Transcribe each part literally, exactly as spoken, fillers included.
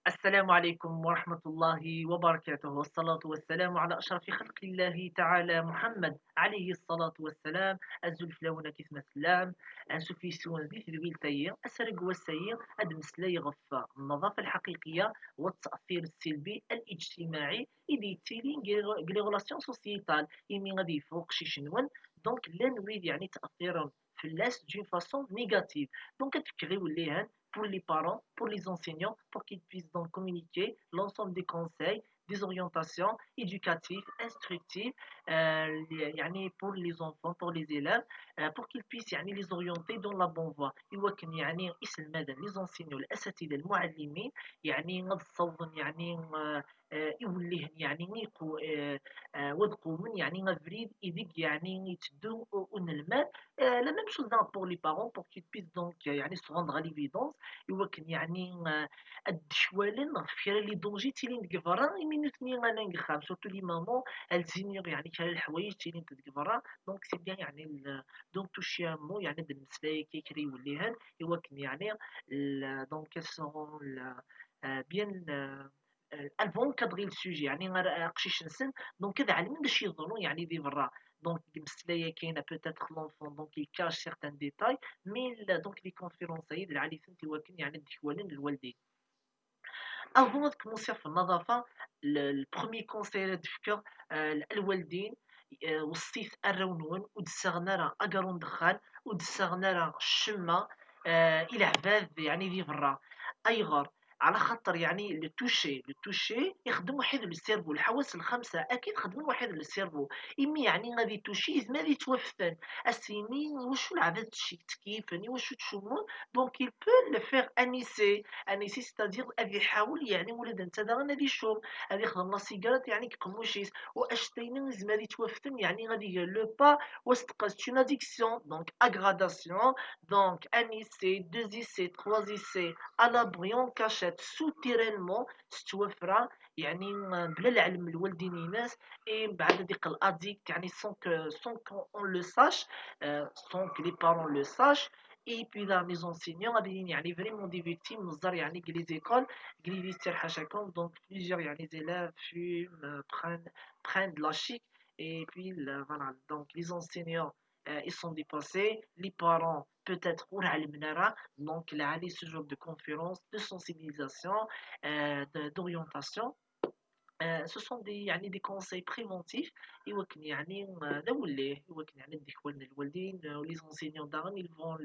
السلام عليكم ورحمة الله وبركاته، والصلاة والسلام على أشرف خلق الله تعالى محمد عليه الصلاة والسلام. Azul fell-awen, ad k-isma slam. Ansuf yis-wen di tedwilt-ayi, asarag n wass-ayi ad d-nmeslay ɣef nnaḍafa lḥaqiqiya wa ttafir ssilbi al-ijtimaɛi i d-yettilin deg les relations sociétales, imi ad yeffeɣ uqcic-nwen, donc llan wid yeɛni ttaffiren fell-as d'une façon négative. Donc ad d-fkeɣ iwellihen pour les parents, pour les enseignants, pour qu'ils puissent donc communiquer l'ensemble des conseils, des orientations éducatives, instructives, euh, يعني pour les enfants, pour les élèves, euh, pour qu'ils puissent يعني les orienter dans la bonne voie. I wakken يعني iselmaden, les enseignants, الأساتذة، المعلمين، يعني ad ssawḍen يعني euh, euh, iwellihen يعني iqu- euh, euh, wad qewmen يعني abrid ideg يعني iteddu u- unelmad. Euh, la même chose, hein, pour les parents, pour qu'ils puissent donc euh, يعني se rendre à l'évidence, i wakken يعني euh, ad d-ssawalen ɣef kra les dangers ttilin deg berra, imi nutni llan deg uxxam, surtout les mamans, elles ignorent يعني kra n leḥwayeǧ ttilin deg berra. Donc c'est bien يعني ال- donc toucher un mot, يعني ad d-nmeslay akka kra iwellihen, i wakken يعني ال- donc elles seront ال- euh, bien euh, elles vont encadrer le sujet, يعني aqcic-nsen, donc ad ɛelmen d acu yeḍrun يعني di berra. Donc deg umeslay-agi, peut-être l'enfant donc il cache certains détails, mais donc les conférences-ayi d lɛali-tent i wakken يعني ad d-kwalen lwaldin. Avant ad commencer ɣef nnaḍafa, le premier conseil ara d-fkeɣ, euh, lwaldin, euh, weṣṣit arraw-nwen ur d-ssaɣen ara agaṛṛu n ddexxan, ur d-ssaɣen ara ccemma, euh, i leɛbad يعني di berra. Ayɣer? على خاطر يعني le toucher, le toucher يخدم وحيد le cerveau, الحواس الخمسة أكيد خدمين وحيد le cerveau. Imi يعني غادي toucher يزمر يتوفن. Asini, wacu العباد تكيفن، wacu تشمون. Donc il peut le faire un essai, un essai, c'est-à-dire ad يحاول يعني ولد نتا داغن ad يشم، ad يخدم la cigarette يعني كقموشيس، واشتيني يزمر يتوفن يعني غادي يدير le pas واستقى c'est une addiction. Donc gradation, donc un essai, deux essais, trois essais, à l'abri, en cachette, souterainement, ستوفرة يعني بلا العلم الوالدين يناس، اي من بعد هذيك الاديكت يعني sans que sans qu'on le sache, euh, sans que les parents le sachent. Et puis là les enseignants غادي يعني vraiment des victimes. نزار يعني que les écoles, que les lycées حاشاكم, donc plusieurs يعني élèves fument, euh, prennent prennent de la chic. Et puis voilà, donc les enseignants euh, ils sont dépassés, les parents peut-être ur ɛelmen ara. Donc lɛali ce genre de conférence de sensibilisation, euh, d'orientation, euh, ce sont des يعني des conseils préventifs i wakken يعني d awellih i wakken يعني ad d-kwalen lwaldin, les enseignants daɣen ils vont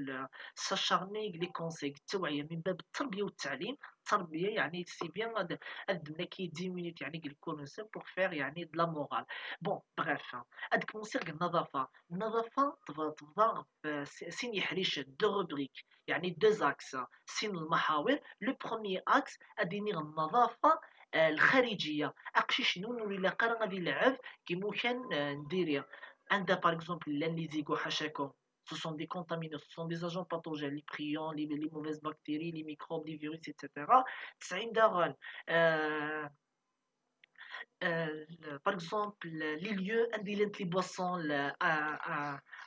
s'acharner les conseils, التوعية من باب التربية والتعليم. التربية يعني c'est bien هاد هاد النكي dix minutes يعني قال كل pour faire يعني de la morale. Bon, bref, هاد كومونسي غير النظافة. النظافة تبدا تبدا بسين يحريشن، deux rubriques، يعني deux axes، سين المحاور. Le premier axe اديني النظافة الخارجية. اقشيش نون ولا قرا غادي يلعب كي ممكن نديريها. عندها par exemple لان لي زيغو حاشاكم، ce sont des contaminants, ce sont des agents pathogènes, les prions, les, les mauvaises bactéries, les microbes, les virus, et cetera. تسعين داغن, euh, euh, par exemple, les lieux عندي لي boissons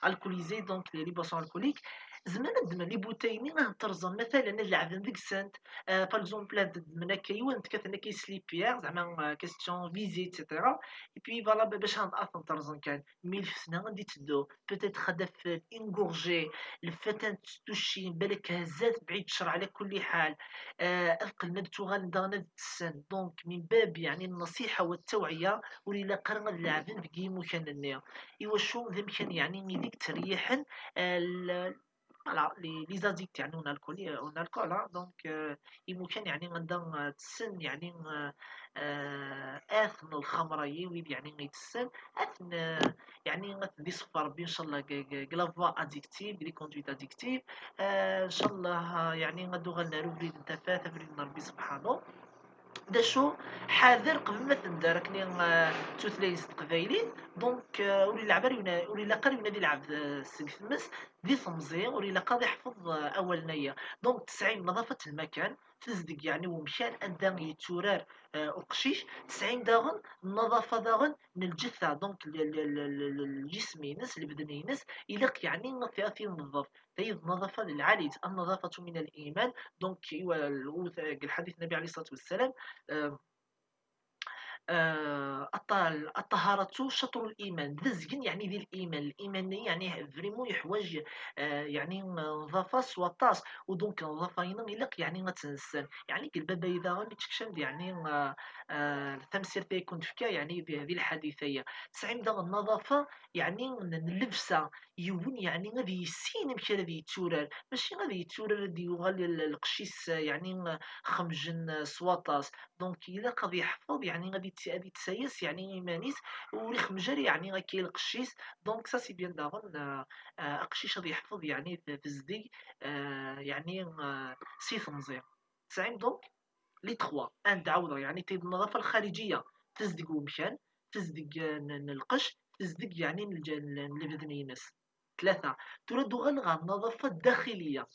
alcoolisées, donc les, les boissons alcooliques. زعما نضمن les bouteilles ني غنطرزن مثلا نلعب ديك سنت. آه، par exemple هاد من هكا يوان تكثنا كي سليبير زعما question visée, et cetera. Et puis voilà باش هاد اثن طرزن كان ملفنا غادي تدو peut-être هدف ingorgé الفتن تستوشي بالك هزات بعيد الشر على كل حال. آه، القلنا بتوغال دانا السن. Donc من باب يعني النصيحة والتوعية وليلا قرنا اللاعبين بقيمو كان النية. ايوا شو ذم كان يعني يديك تريحن. آه، voilà les, les addicts يعني on alcool, on alcool, donc يمكن يعني عندها تسن يعني آه، آثن الخمرة يويد يعني يتسن اثن آه، يعني غتدي صفا ربي ان شاء الله la voie addictive, les conduites addictives. آه، ان شاء الله آه، يعني غدو غنروفري التفات افريد ربي سبحانه. دا شو حاذر قبل ما تندار كني آه، توثليس تقبايلين. Donc آه، ولي لعبر ولي لقر ينادي لعب السقف مس دي تمزي ولي لقاضي يحفظ آه، اول نيه. Donc تسعين نظافه المكان تزدق يعني ومشان أندى يتورار آه، أقشيش تسعين داغن النظافة داغن من الجثة. Donc الجسم ينس البدن ينس إلق يعني نظافة ينظف. Tayi d nnaḍafa lɛali, النظافة من الإيمان. Donc, iwa, deg lḥadit n Nnbi ɛalayhi ṣṣalatu wassalam, euh, euh, الط-, الطهارة شطر الإيمان. D azgen, yeɛni, di liman. Liman-nni, yeɛni, vraiment yeḥwaǧ, euh, yeɛni, euh, nnaḍafa s waṭas. U donc, nnaḍafa-ina ilaq, yeɛni, ad tt-nessen. Yeɛni, deg lbab-ayi daɣen, yettekcem-d, yeɛni, euh, euh, tamsirt ay kent-fkiɣ, yeɛni, di, di lḥadit-aya. Tesɛim daɣen nnaḍafa, yeɛni, n, n llebsa. Yiwen, yeɛni, ad yissin amek ara ad yetturar, mačči ad yetturar ad yuɣal l-, lqecc-is, yeɛni, xemjen s waṭas. Donc, ilaq ad yeḥfeḍ, yeɛni, ad yett-, ad yettsayas, yeɛni, iman-is, ur ixemj ara, yeɛni, akka i lqecc-is. Donc, ça, c'est bien daɣen, euh, euh, aqcic ad yeḥfeḍ, yeɛni, t-, tezdeg, euh, yeɛni, euh, si temẓi. Tesɛim, donc, les trois, ad ɛawdeɣ, yeɛni, tayi d nnaḍafa lxariǧiya, tezdeg n umkan, tezdeg, euh, n, n lqecc, tezdeg, yeɛni, n lǧ-, n, n lebden-ines. Tlata. Tura ad uɣaleɣ ɣer nnaḍafa ddaxiliya.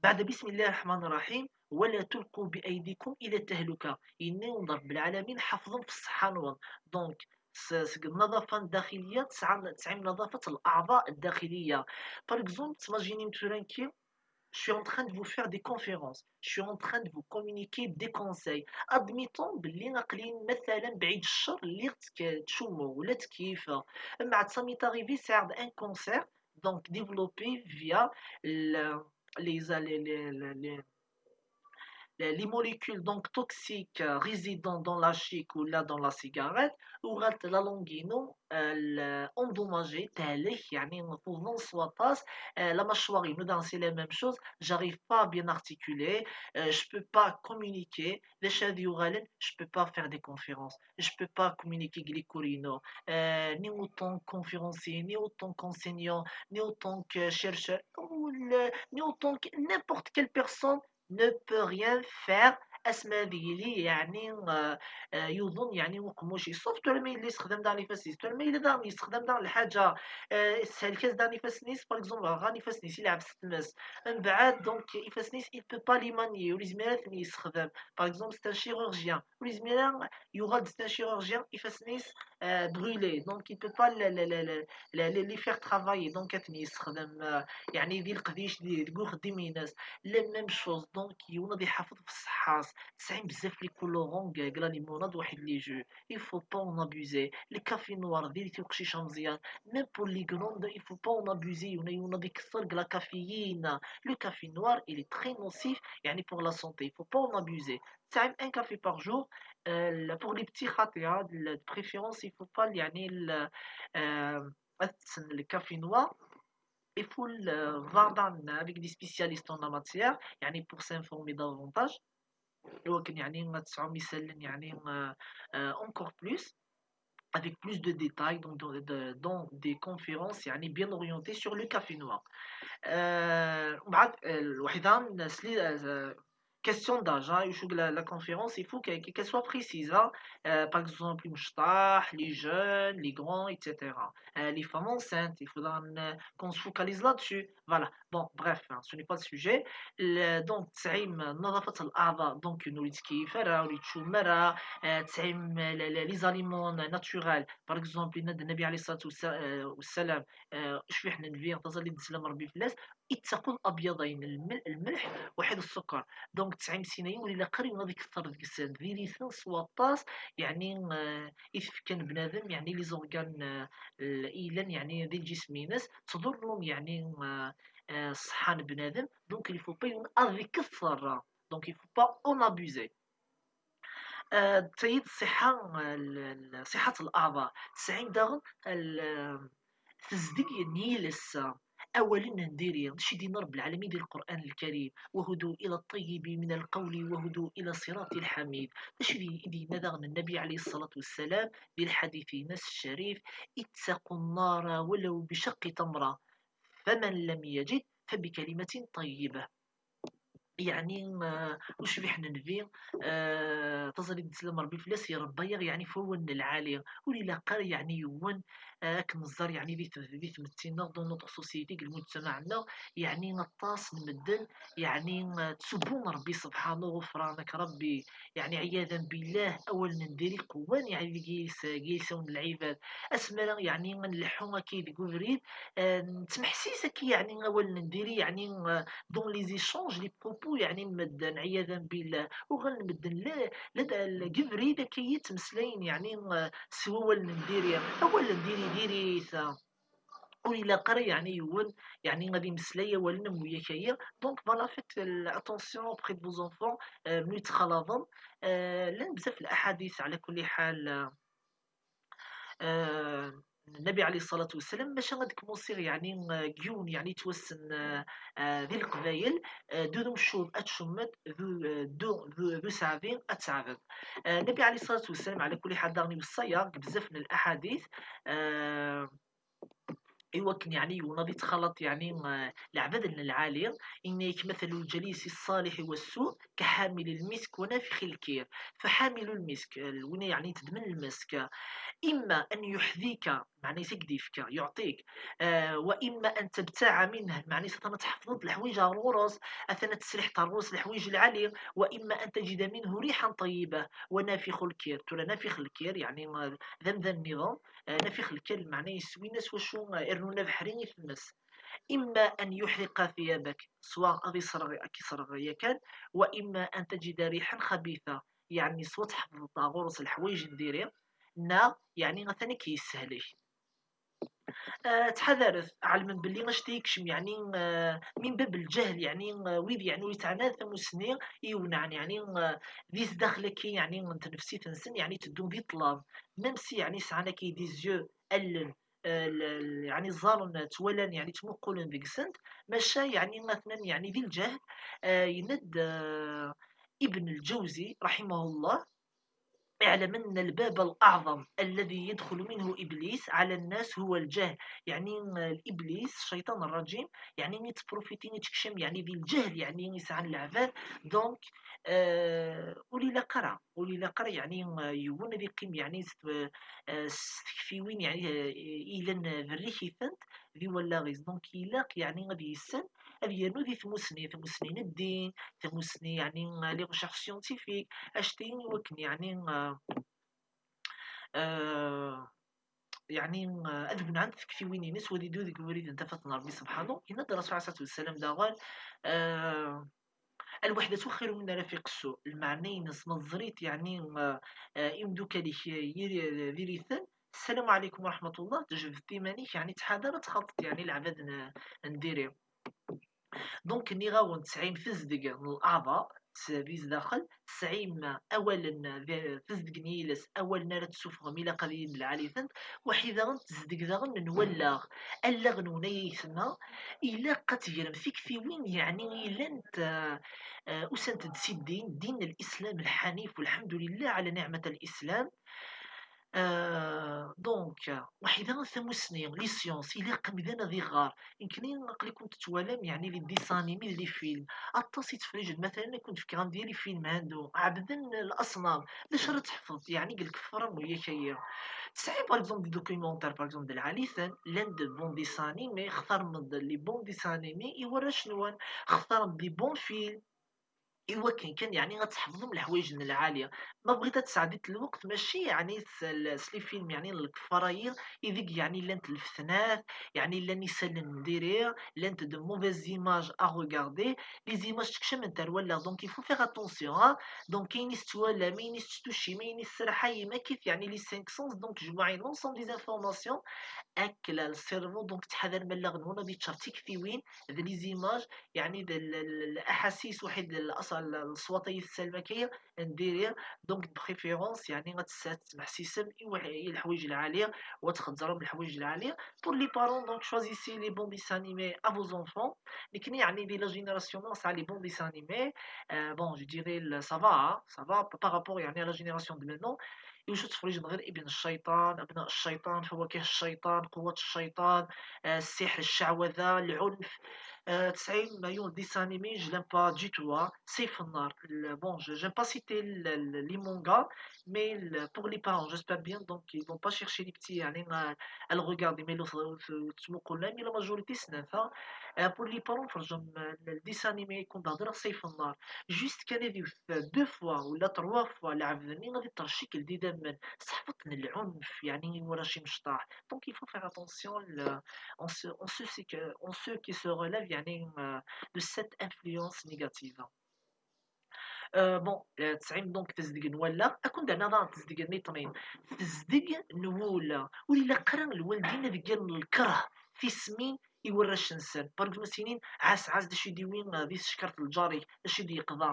Beɛda bismillahi rreḥmani rreḥim, ولا تلقوا بأيديكم إلى التهلكة. Yenna-yawen-d Ṛebbi lɛalamin, ḥafḍem ɣef ṣṣeḥḥa-nwen. Donc, s-, seg nnaḍafa ddaxiliya, tesɛa-, tesɛim nnaḍafa n leɛḍa ddaxiliya. Par exemple, tmajinim tura nekki, je suis en train de vous faire des conférences, je suis en train de vous communiquer des conseils. Admettons belli aql-i, mathalan, bɛid ccer, lliɣ ttk-, ttcummuɣ wala ttkeyyifeɣ. Mbeɛd, ça m'est arrivé, sɛiɣ-d un cancer, donc développé via le, les, les, les, les, les, les molécules donc toxiques, euh, résidant dans la chique ou là dans la cigarette, uɣalt la langue-inu, euh, endommagée, tehlek, yeɛni tuḍen s waṭas, euh, la mâchoire-inu daɣen c'est la même chose, j'arrive pas à bien articuler, euh, je peux pas communiquer, d acu ad yuɣalen, je peux pas faire des conférences, je peux pas communiquer deg les cours-inu, euh, ni autant que conférencier, ni autant qu'enseignant, ni autant que chercheur, ou le, ni autant que n'importe quelle personne ne peut rien faire asmi ad yili, yeɛni, euh, euh, yuḍen, yeɛni, uqemmuc-is. Sauf tura ma yella yessexdam daɣen ifassen-is, tura ma yella daɣen yessexdam daɣen lḥaǧa, euh, teshelk-as daɣen ifassen-is, par exemple, ɣan ifassen-is, yelɛeb s tmes. Mbeɛd, donc, ifassen-is, il peut pas les manier, ur yezmir ad ten-yessexdam. Par exemple, c'est un chirurgien, ur yezmir ara yuɣal-d c'est un chirurgien, ifassen-is, euh, brûlés, donc il peut pas le, le, le, le, le, les faire travailler, donc ad ten-yessexdam, euh, yeɛni di leqdic, di, deg uxeddim-ines. La même chose, donc, yiwen ad iḥafeḍ ɣef ṣṣeḥḥa-s. Tesɛim bezzaf les colorants deg, deg la limonade, waḥed les jus. Il faut pas en abuser. Le café noir, diri-t i uqcic ameẓyan. Même pour les glandes, il faut pas en abuser. Yiwen, yiwen ad ikesser deg la caféine. Le café noir, il est très nocif, yeɛni, pour la santé. Il faut pas en abuser. Tesɛim un café par jour. Euh, pour les petits خاطية, de préférence, il faut pas, yeɛni, le, euh, ad tessen le café noir. Il faut le voir dans, avec des spécialistes en la matière, yeɛni, pour s'informer davantage. Iwakken, yeɛni, ad tesɛum isallen, yeɛni, euh, euh, encore plus, avec plus de détails, donc, de, de, dans des conférences, yeɛni, bien orientées sur le café noir. Euh, وبعد، euh, الوحيدة نسلي, euh, question d'âge, hein, la, la conférence, il faut que, que, qu'elle soit précise, hein. Euh, par exemple, les moustaches, les jeunes, les grands, et cetera. Euh, les femmes enceintes, il faudra, euh, qu'on se focalise là-dessus. Voilà. Bon, bref, hein, ce n'est pas le sujet. Le, donc, tesɛim نظافة الأعضاء, donc, ur yettkeyyif ara, ur yettcum ara, euh, tesɛim, euh, les, les, les aliments naturels, par exemple, yenna-d Nnbi ɛalayhi ṣṣalatu wassa-, euh, wassalam, euh, cfiḥ n nnbi, taẓallit d sslam Ṛebbi fell-as, ittaqu abyaḍayn, lmel-, lmelḥ, waḥid السكر. Donc, tesɛim sin-ayi, ur ilaq ara yiwen ad ikter deg-sen, diri-ten s waṭas, yeɛni, euh, i tfekka n bnadem, yeɛni, les organes, euh, l-, i yellan, yeɛni, di lǧism-ines, ttḍurrun, yeɛni, euh, euh, ṣṣeḥḥa n bnadem. Donc, il faut pas yiwen ad ikter. Donc, il faut pas en abuser. Euh, tayi d ṣṣiḥa, euh, l-, l-, ṣṣiḥat الأعضاء. Tesɛim daɣen l-, tezdeg n yiles. Awalen n diri, d acu i d-yenna Ṛebbi lɛalamin di Lqur'an Lkarim: وهدوا إلى الطيب من القول وهدوا إلى الصراط الحميد. D acu i d-, i d-yenna daɣen Nnbi ɛalayhi ṣṣalatu wassalam di lḥadit-ines ccrif: اتقوا النار ولو بشق تمرة، فمن لم يجد فبكلمة طيبة. يعني آه، وشبيح nnbi, taẓallit d sslam Ṛebbi fell-as, iṛebba-yaɣ يعني f wawal n lɛali. Ur ilaq ara يعني yiwen, ah, akken neẓẓar يعني di t- di tmetti-nneɣ, dans notre société, deg lmujtamaɛ-nneɣ, يعني aṭas n medden يعني ah, ttsubbun Ṛebbi subḥanu, ɣufranak Ṛebbi, يعني ɛiyadan billah, awalen n diri qwan يعني deg yilsa- deg yilsawen n lɛibad. Asmi ara يعني nleḥḥu akka deg ubrid, ah, nettmeḥsis akka يعني awalen n diri يعني ah, dans les échanges, les propos يعني n medden, ɛiyadan billah, uɣalen medden la la d- la deg ubrid akka i ttmeslayen يعني ah, s wawalen n diri. Awalen n diri diri-t, ur ilaq ara يعني yiwen يعني ad imeslay awalen am wiyak-agi. Donc voilà, faites attention auprès de vos enfants, ah, mlu yettxalaḍen. Ah, llan bzaf n laḥadit ɛla kulli ḥal, ah, Nnabi ɛalayhi ṣṣalatu wassalam, maca ad kmusiɣ يعني ah, deg yiwen يعني yettwassen ah, ah, di Leqbayel, ah, du umcum ad tcummeḍ, du, ah, du, du, du seɛbi ad tseɛbeḍ. Ah, Nnabi ɛalayhi ṣṣalatu wassalam ɛla kulli ḥal daɣen iweṣṣa-yaɣ deg bzaf n laḥadit, ah, iwakken يعني yiwen ad ittxalaḍ يعني ah, leɛbad n lɛali. Yenna-yak: مثل الجليس الصالح والسوء كحامل المسك ونافخ الكير. فحامل المسك, ah, win يعني yettedmen lmesk, إما أن يحذيك, meɛna-s ad k-d-yefk, يعطيك, ah, وإما أن تبتاع منه, meɛna-s atan ad tḥefḍeḍ leḥwayeǧ ar ɣur-s, atan ad tesriḥeḍ ar ɣur-s leḥwayeǧ lɛali, وإما أن تجد منه ريحا طيبة ونافخ الكير. Tura nafix lkir, يعني ah, d amdan nniḍen, ah, nafix lkir, meɛna-s win-as wacu, ah, irennun abeḥri i tmes. إما أن يحرق ثيابك, soit ad iṣreɣ, ad k-iṣreɣ yakan, وإما أن تجد ريحا خبيثة, يعني soit tḥefḍeḍ ɣur-s leḥwayeǧ n diri, neɣ يعني atan ad k-yessehlek. Ah, ttḥadaret, ɛelmen belli acta yekcem يعني ah, من باب الجهل يعني ah, wid يعني ur yettɛanad tamussni, i iwenɛen يعني ah, di sdaxel akka يعني n tnefsit-nsen يعني tteddun di ṭṭlam, même si يعني sɛan akka des yeux, allen, ah, l- l- يعني ẓẓaren, ttwalan يعني ttmuqulen deg-sent, maca يعني atnan يعني di lǧehd. Ah, yenna-d ah, Ibn Lǧawzi raḥimahullah: اعلم أن الباب الأعظم الذي يدخل منه إبليس على الناس هو الجهل. يعني ah, Iblis, الشيطان الرجيم, يعني yettprofiti, yettekcem يعني di lǧehd يعني yesɛan leɛbad. Donc ah, ur ilaq ara, ur ilaq ara يعني ah, yiwen ad iqqim يعني s t- ah, s tektiwin يعني ah, ilan berrik-itent di wallaɣ-is. Donc ilaq يعني ad yessen, ad yernu di tmussni, tamussni n ddin, tamussni يعني ah, les recherches scientifiques, acta i wakken يعني ah, ah, يعني ah, ad wenɛent tektiwin-ines, u ad iddu deg ubrid n tafat n Ṛebbi subḥanu. Yenna-d Ṛṛasul ɛalayhi ṣṣalatu wassalam daɣen, ah, الوحدة خير من رفيق السوء. Lmeɛna-ines ma teẓriḍ يعني ah, ah, imeddukal-ik ah, yir- diri-ten, السلام عليكم ورحمة الله, tejbed iman-ik, يعني ttḥadar ad txalṭeḍ يعني leɛbad n- n diri. Donc nniɣ-awen tesɛim tezdeg n leɛḍa s- di zdaxel, tesɛim awalen di- tezdeg n yiles, awalen ara tessufɣem ilaq ad yili lɛali-tent. Waḥi daɣen tezdeg daɣen n wallaɣ, allaɣ-nwen ay aytma, ilaq ad tegrem tiktiwin يعني yellan ah, usant-d si ddin, ddin n lislam lḥanif, والحمد لله على نعمة الإسلام. Ah, donc waḥi daɣen tamussni, les sciences, ilaq amdan ad iɣer. Nekkni aql-iken tettwalam يعني les dessins animés, les films, aṭas i ttfriǧen. Matalan ad ken-d-fkeɣ amdan les films hindu, ɛebden الأصنام, d acu ara teḥfeḍ يعني deg lkefra n uyak-agi? Tesɛim par exemple des documentaires, par exemple d lɛali-ten, llan-d bons dessins animés, xtarem-d les bons dessins animés i warrac-nwen, xtarem des bons films, i wakken kan يعني ad tḥefḍem leḥwayeǧ n lɛali. Ma bɣiḍ ad tesɛeddiḍ lweqt, mačči يعني s s les films يعني n lkefara-yi, ideg يعني llant lfetnat, يعني llan isallen n diri, llant de mauvaises images à regarder, les images ttekcament ar wallaɣ, donc il faut faire attention, hein. Donc ayen i tettwalam, ayen i tetttuccim, ayen i tesserḥayem, akkit يعني les cinq sens, donc jemɛen l'ensemble des informations, akk le cerveau, donc ttḥadarem allaɣ-nwen ad yeččar d tiktiwin, d les images, يعني d l- l- l'aḥassis, waḥid l- l'as- l- leṣwat ay tessalem akka n diri. Donc de préférence يعني ad tess- ad tesmeḥsisem i wah- i leḥwayeǧ lɛali, u ad txezzrem leḥwayeǧ lɛali. Pour les parents, donc choisissez les bons dessins animés à vos enfants. Nekkni يعني di la génération-nneɣ nesɛa les bons dessins animés. Euh, bon, je dirais le- ça va, hein, ça va par rapport يعني à la génération de maintenant. يوجد تفريج غير ابن الشيطان، أبناء الشيطان، فواكه الشيطان، قوة الشيطان، آه، السحر، الشعوذة، العنف. آه، تسعين يوم ديسان أنيمي، je l'aime pas du tout, hein. سيف النار. Bon, je, j'aime pas citer les mangas, mais pour les parents, j'espère bien, donc ils vont pas chercher les petits يعني à le regarder, mais تموقلنا، mais la majorité سنانثا. Pour les parents, فرجم ال dessin animé يكون تهضر سيف النار. Juste كان يدير deux fois ولا trois fois لعب ذني غادي ترشيك لدي دمن. صحفطن العنف يعني ورا شي مشطاح. Donc il faut faire attention en ce, en ce, en ce qui se relève يعني de cette influence négative. Bon, تسعين donc tezdeg n wallaɣ, ad kun-d-rnu daɣen tezdeg n yiṭmin. Tezdeg n wul, ur ilaq ara lwaldin ad ggaln lkerh, tismin i warrac-nsen. Par exemple, ad s-inin ɛas ɛas d acu i d-iwi di tcekkart n lǧar-ik, d acu i d-yeqḍa,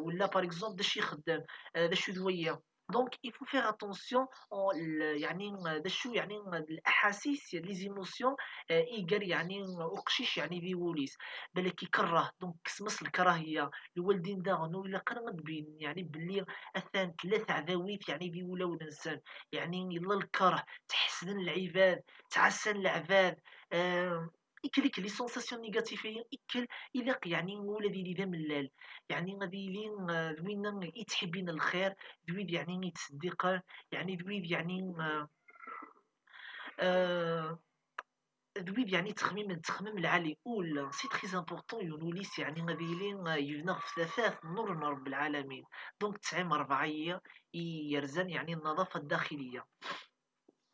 wala par exemple d acu ixeddem, d acu d waya. Donc il faut faire attention يعني d acu يعني الاحاسيس, les émotions i gar يعني uqcic يعني di wul-is. Balak ikerreh, donc kkes-as lkrahiya. Lwaldin daɣen ur ilaq ara ad d-binen يعني belli atan tella teɛdawit يعني di wulawen-nsen. يعني yella lkerh, ttḥesden lɛibad, ttɛassan leɛbad. Ikkel ikkel les sensations négatives-agi, ikkel ilaq يعني wul ad yili d amellal, يعني ad yili d win i yettḥibbin lxir, d wid يعني i yettseddiqen, يعني d wid يعني d wid يعني ttxemmimen ttxemmim lɛali. Ul, c'est très important, yiwen ul-is يعني ad yili yebna ɣef tafat n nur n Ṛebbi lɛalamin. Donc tesɛim ṛebɛa-yi i yerzan يعني النظافة الداخلية.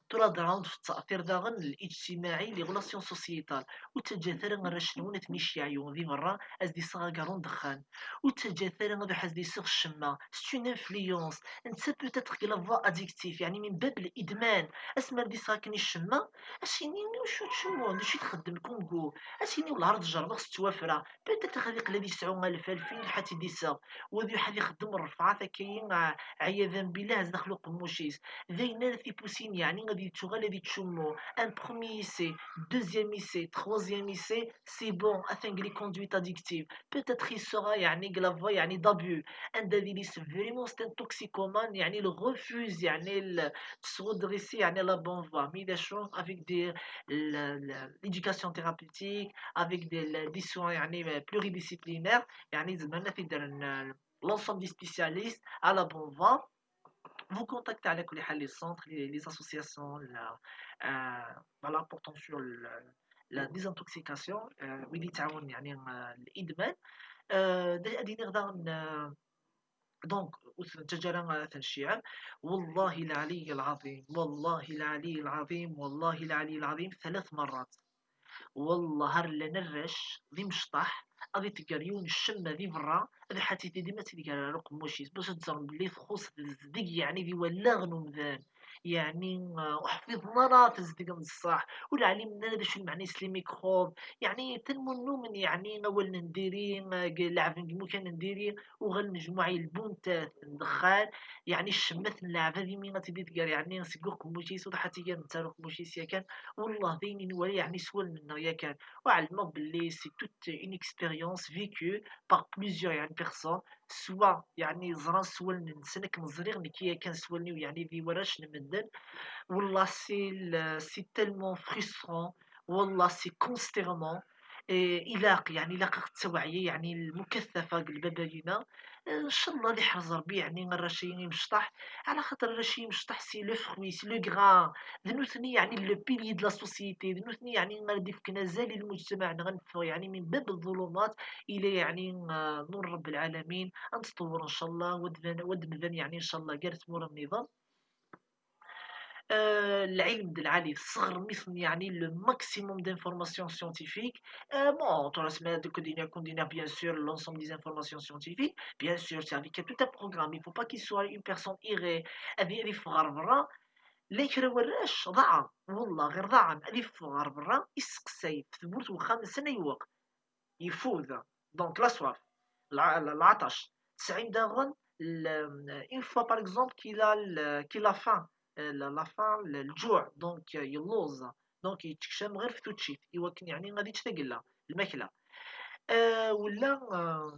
Tura ad nɛawed f ttaɛtir daɣen الاجتماعي, les relations sociétales. Ur ttaǧǧat ara arrac-nwen ad ten-iceɛɛu di berra, ad s-d-iseɣ agaṛṛu n ddexxan. Ur ttaǧǧat ara ad ḥaz d-iseɣ ccemma. C'est une influence. Netta peut-être deg la voie addictive, يعني من باب الإدمان. Asmi ara d-iseɣ akken i ccemma, ad s-yini acu tcemmuḍ, d acu i txeddem kungu. Ad s-yini wellah ar ad ǧerbeɣ s ttwafra. Peut-être ad iqqel ad yesɛu alef, alfin, ad t-id-iseɣ. Wa ad yuḥ ad ixeddem ṛṛefɛat akka-yi, ɛiyadan billah, zdaxel uqemmuc-is. D ayen ara t-ipusin, yeɛni ad yettuɣal ad yettcummu. Un premier essai, deuxième essai, troisième essai, c'est bon, atan deg les conduites addictives. Peut-être il sera, yeɛni, deg la voie, yeɛni, d'abus. Anda d ilis vraiment c'est un toxicomane, yeɛni, il refuse, yeɛni, de se redresser, yeɛni, la bonne voie. Mais d acu, avec des, l'éducation thérapeutique, avec des, des soins, yeɛni, pluridisciplinaires, yeɛni, zemren ad t-id-rren l'ensemble des spécialistes à la bonne voie. Vous contactez على كل حال les centres, les, les associations, la, euh, voilà, portant sur le, la désintoxication, euh, wid yettɛawanen يعني, euh, الإدمان. Euh, d-, ad iniɣ daɣen, euh, donc, ur ten-nettaǧǧa ara ad ten-nceyyeɛ. والله العلي العظيم, والله العلي العظيم, والله العلي العظيم, ثلاث مرات. Wellah ar llan arrac d imecṭaḥ, ad itegger yiwen ccemma di berra, ad iḥatt-it dima ad tt-id-iger ar uqemmuc-is, bac ad ẓren belli txuṣṣ tezdeg, yeɛni di wallaɣ n umdan. Yeɛni, eh, ur ḥfiḍen ara tezdeg n ṣṣeḥ, ur ɛlimen ara d acu lmeɛna-s les microbes. Yeɛni, atan ur nnumen, yeɛni, awalen n diri, eh, g-, leɛben deg imukan n diri, uɣalen jmuɛ yelbun-t n ddexxan, yeɛni ccemma n leɛbad imi ad tt-id-tger, yeɛni seg uqemmuc-is, ur ḥatt iger netta ar uqemmuc-is yakan. Wellah d ayen i nwala, yeɛni s wallen-nneɣ yakan. Ur ɛelmeɣ belli c'est toute une expérience vécue par plusieurs, yeɛni, personnes, soit, yeɛni, ẓran s wallen-nsen akken ẓriɣ nekk yakan s wallen-iw, yeɛni, di warrac n medden. Wellah c'est le, c'est tellement frustrant, wellah c'est consternant. Eh, ilaq, yeɛni, ilaq ad ɣ-d-tawi, yeɛni, lmukathafa deg lbaba-yina. Eh, ncallah ad iḥrez Ṛebbi, yeɛni, arrac-agi imecṭaḥ, ɛla xaṭer arrac-agi imecṭaḥ c'est le fruit, c'est le grain. D nutni, yeɛni, le pilier de la société, d nutni, yeɛni, ara d-ifken azal i lmujtamaɛ-nneɣ, ad neffeɣ, yeɛni, min bab ḍḍulumat ila, yeɛni, eh, nur Ṛebbi lɛalamin, ad nettṭewwer, ncallah, wa d-nban, wa d-nban, yeɛni, ncallah, gar tmura nniḍen. Eh, lɛilm d lɛali, tesseɣrem-iten, yeɛni, le maximum d'informations scientifiques. Eh, bon, tura asma ad kun-d-iniɣ, kun-d-iniɣ, bien sûr, l'ensemble des informations scientifiques, bien sûr, c'est avec tout un programme. Il faut pas qu'il soit une personne errée. Ad, ad iffeɣ ɣer berra. Llan kra warrac, ḍaɛen, wellah, ɣir ḍaɛen, ad iffeɣ ɣer berra, iseqsay f tewwurt n wexxam-nsen ayweq. Yeffud. Donc, la soif. Lɛ-, lɛ-, lɛaṭac. Tesɛim daɣen, l-, une fois, par exemple, qu'il a, l-, qu'il a faim, euh, la, la faim, le, lǧuɛ, donc, euh, yelluẓ, donc yettekcam ɣir f tuččit, iwakken, yeɛni, ad yečč tagella, lmakla. Euh, wala, euh,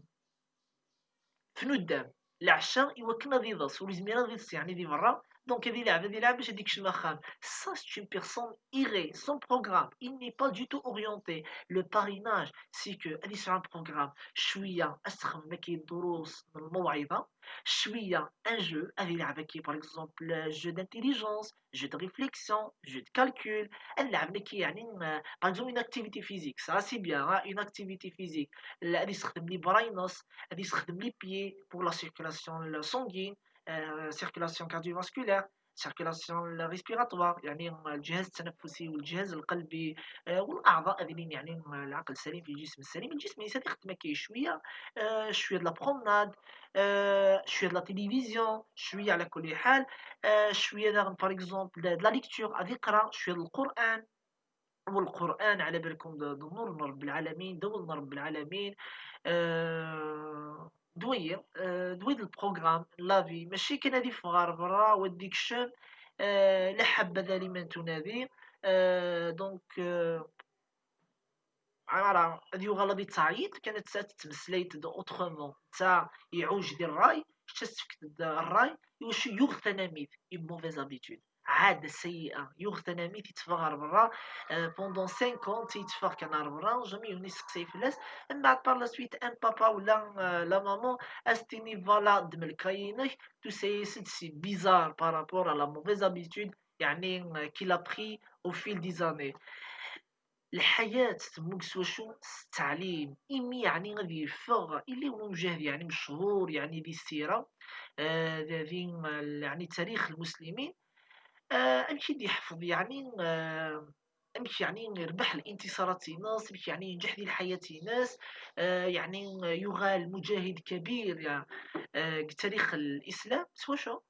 f nuddam, leɛca i wakken ad iḍes, ur yezmir ad iḍes yeɛni di berra, donc ad ilɛeb, ad ilɛeb bac ad ikcem axxam. Ça, c'est une personne errée, sans programme, il n'est pas du tout orienté. Le parrainage, c'est que ad yesɛu un programme, cwiya ad s-texdem akka ddurus n lmewɛiḍa, cwiya un jeu, ad ilɛeb akka, par exemple, jeu d'intelligence, jeu de réflexion, jeu de calcul, ad lɛeb akka yeɛni, euh, par exemple, une activité physique, ça c'est bien, hein, une activité physique, ad yessexdem les bras-ines, ad yessexdem les pieds pour la circulation sanguine, euh, circulation cardiovasculaire, circulation respiratoire, يعني الجهاز التنفسي والجهاز القلبي، آه، والأعضاء هذين، يعني العقل السليم في الجسم السليم، الجسم الإنسان يخدم هكا شوية، آه، شوية de la promenade، آه، شوية de la télévision، شوية على كل حال، آه، شوية داغن par exemple de la lecture، غادي يقرا شوية القرآن، والقرآن على بالكم د-، د نور من رب العالمين، دول من رب العالمين، آه، دوي، آه، دوي البروغرام لا في، ماشي كان هادي في غار برا وديك الشم، آه، لا حبذا لمن تنادي، آه، donc، آه، عمرها هاد يوغالا دي تعيط، كانت ساعات تمسليت د autrement، تا يعوج دي الراي، حتى تفكت د الراي، يوشي يوغ تناميد، une mauvaise habitude، عادة سيئة، يوغ تناميد يتفغر برا، آه، pendant cinq ans تيتفغ كان برا، jamais يوني سقسي فلاس، من بعد par la suite un papa ولا، آه، la maman، استيني فوالا دملكاينك، تو سي سي bizarre par rapport à la mauvaise habitude، يعني، آه، qu'il a pris au fil des années. الحياة تموك سوا شو التعليم، إمي يعني غادي يفغ، إلي هو مجاهد يعني مشهور يعني ذي السيرة، آه، ذي، ذي، يعني تاريخ المسلمين، آه، أمشي دي يحفظ يعني، آه، أمشي يعني يربح الانتصارات يناس، أمشي يعني ينجح ذي الحياة يناس، آه، يعني يغال مجاهد كبير يعني، آه، تاريخ الإسلام سوا شو.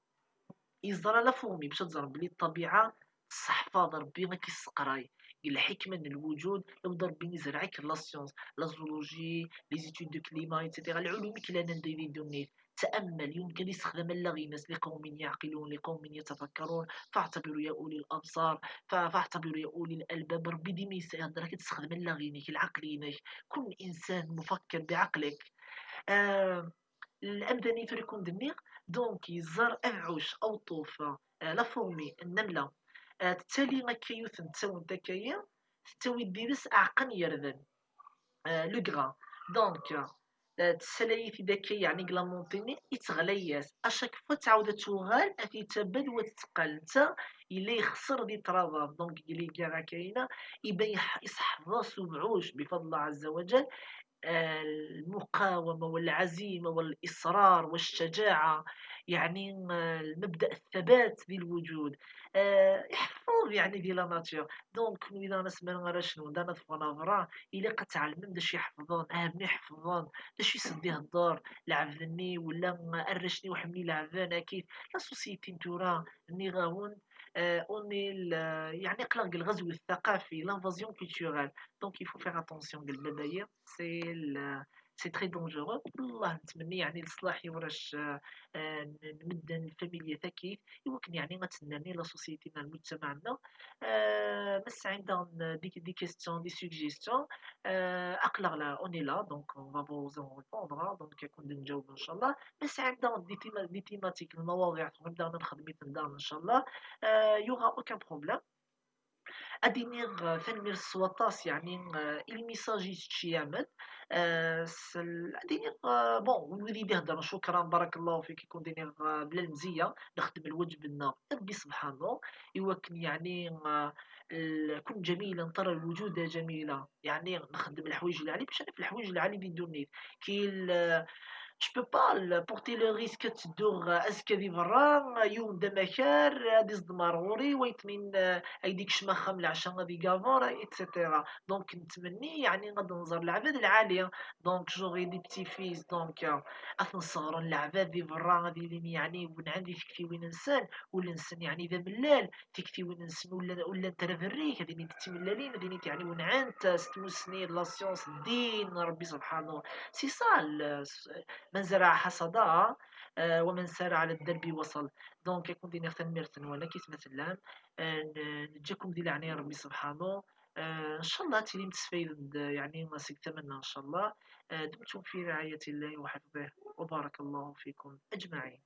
يزرع لا فورمي باش تزرع بلي الطبيعة صح فاض ربي ما كيسقراي. قال الحكمة من الوجود، يبدا ربي يزرعك لا سيونس، لا زولوجي، لي زيتود دو كليما، ايتترا. العلوم كلا نديري دونيت. تأمل، يمكن يستخدم اللاغينس لقوم يعقلون، لقوم يتفكرون، فاعتبروا يا أولي الأبصار، ف-، فاعتبروا يا أولي الألباب. ربي ديما يسهل، راك تستخدم اللاغينك، العقلينك. كن إنسان مفكر بعقلك. آه، الأمداني توريكم دنيغ، دونك يزار أبعوش أو طوفة، آه، لا فورمي النملة، آه، تتالي هكا يوث نتساون تاكايا، تتاوي ديرس أعقن يردن، آه، لو غران. دونك، آه، تسالي في داكا يعني كلا مونتيني يتغلياس. أشاك فوا تعاود توغال، أفي تبد وتتقل. نتا إلا يخسر دي ترافا، دونك إلي كاع كاينة، يبان يح-، يصحف راسو بعوش بفضل الله عز وجل. آه، المقاومة والعزيمة والإصرار والشجاعة، يعني، آه، المبدأ الثبات ذي الوجود. آه، يحفظ يعني ذي لا ناتور. دونك، كون إذا نسمع غير شنو، دانا فوانا فرا، إلا قد تعلم داش يحفظون، أهم يحفظون، داش يسدي هدار، لعبني ولا أرشني وحمي لعبان، أكيد. لا سوسيتي نتورا، ني غاون، آه، أوني ال-، يعني، قلق الغزو الثقافي، l'invasion culturelle. Donc, il faut faire attention، قال بابايا. C'est le، c'est très dangereux. والله نتمنى يعني لصلاح يورش، آه، آه، نمدن الفاميليا تاكيت، يمكن يعني غتناني لا سوسيتي، المجتمع عندنا. آه، بس عندهم دي، دي كيستيون، دي سوجيستيون، آه، اقلغ لا، اوني لا، دونك اون فا فوز اون ريبوندر، دونك كون نجاوب ان شاء الله. بس عندهم دي تيما-، دي تيماتيك، المواضيع نبدا نخدم، نبدا ان شاء الله. آه، يوغا اوكان بروبليم. اديني، آه، ثانميرث سواطاس، يعني، آه، الميساج يتشيامد. آه، سل-، اديني، آه، بون، ويدي يهضر، شكرا، بارك الله فيك، يكون ديني، آه، بلا المزيه، نخدم الواجب لنا ربي سبحانه، يوكن، يعني، آه، ال-، كن جميلا ترى الوجود جميلا، يعني نخدم الحوايج اللي علي باش انا في الحوايج اللي علي دي دونيت. كي ال-، je peux pas porter le risque تدوغ ازكا دي برا، يوم دا مكار، هادي زدمار غوري، ويتمين، آه، ايديك شمخة من العشاء غادي كافور، ايتترا. دونك نتمني يعني غادي نزار العباد العالي. دونك j'aurai des petits-fils، دونك، آه، اثنصغرن العباد دي برا غادي لين يعني ونعندي تكفي وين نسن، ولا نسن يعني ذا ملال، تكتي وين نسن ولا، ولا نترى بريك، هذه نيت تملالين، هذه نيت يعني ونعانت ست مسنين لا سيونس الدين ربي سبحانه. سي سا ال-، س-، من زرع حصد، آه، ومن سار على الدرب وصل. دونك يكون دينيغ تنميرت نوانا كيف مثلا، آه، ن-، نجاكم دي لعنة ربي سبحانه. آه، إن شاء الله تيليم تسفيد، يعني، ما سيك تمنى إن شاء الله. آه، دمتم في رعاية الله وحفظه، وبارك الله فيكم أجمعين.